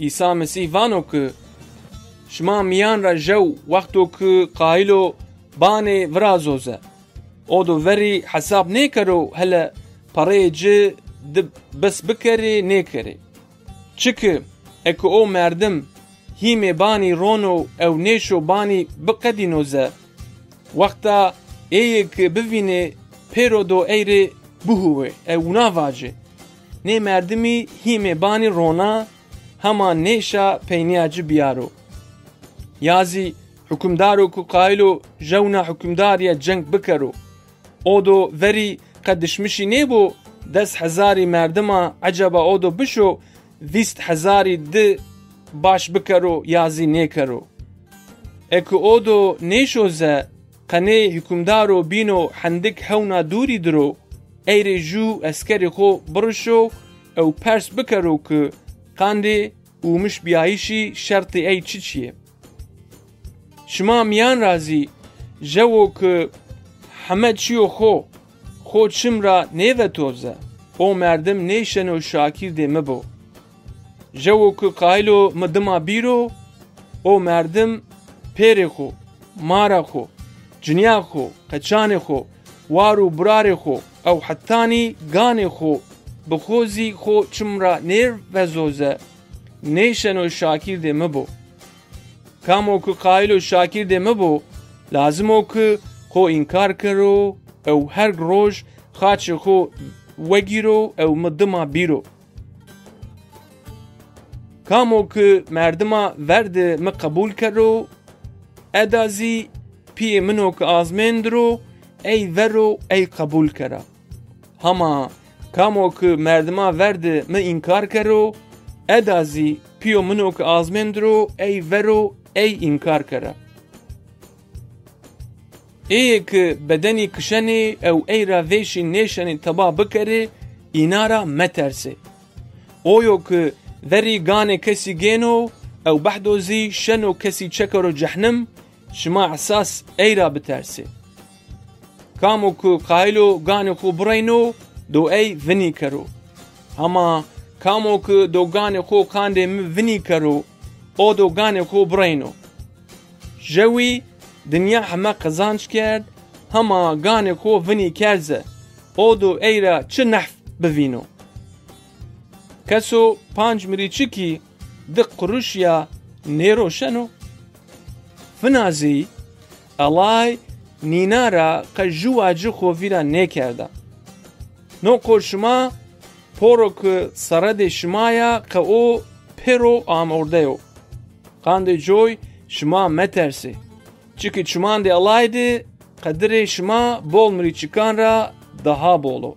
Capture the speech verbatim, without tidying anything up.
Îsa Mesîh vano ki, şima mîyan ra jew wexto ki qayîl o banê virazo ze, o do verî hesab nêkero hele pereyê ci di bes bikerê nêkerê. Çiki eke o merdim hîmê banî rono ew nêşo banî biqedîno ze, wexta êyê ki bivînê pêro do ey rê bihuwê ew wina vacê, nê merdimî hîmê banî rona, hema nêşa peynîya ci bîyaro. Ya zî hukimdaro ku qayîl o jewna hukimdarîye ceng bikero, o do verî qe dişmişî nêbo des hezarî merdima eceba o do bişo vîst hezarî di baş bikero ya zî nêkero. Eke o do nêşo ze, qenê hukimdaro bîno hendik hewna dûrî dir o, ey rê jû eskerê xo birişo ew pers bikero ki qandê ûmişbîyayîşî şertê ey çiçî yê. Şima mîyan ra zî jewo ki heme çîyo xo, xo çim ra nêveto ze, o merdim nêşeno şakîrdê mi bo. Jewo ki qayîl o mi dima bîro, o merdim pêrê xo, mara xo, cinîya xo, qeçanê xo, war û birarê xo ew hetanî ganê xo bi xo zî xo çim ra nêvezo ze, nêşeno şakîrdê mi bo. Kamo ki qayîl o şakîrdê mi bo, lazim o ki xo înkar kero ew her roj xaçê xo wegîro ew mi dima bîro. Kamo ki merdima ver di mi qebul kero, eda zî pîyê min o ki azmên dir o, ey ver o ey qebul kera. Hama kamo ki merdima ver di mi înkar kero, eda zî pîyo min o ki azmên dir o, ey ver o ey înkar kera. Êyê ki bedenî kişenê ew ey ra vêşî nêşenê teba bikerê, îna ra metersê. Oyo ki verî ganê kesî gêno ew behdo zî şeno kesî çekero cehnim, şima esas ey ra bitersê. Kamo ki qayîl o ganê xo bireyno, do ey vinî kero. Hama kamo ki do ganê xo qandê mi vinî kero, o do ganê xo bireyno. Jewî dinya heme qizanc kerd, hema ganê xo vinî kerd ze, o do ey ra çi nehf bivîno? Keso panc mirîçikî di quruşîya nêroşeno? Fina zî Ellay nîna ra qe jûwa ci xo vîra nêkerda. No qo şima poro ki seredê şima ya qe o pêro amorde yo. Qandê coy şima metersê. Çiki çimandê Ellay de qedirê şima bol mirîçikan ra daha bol o.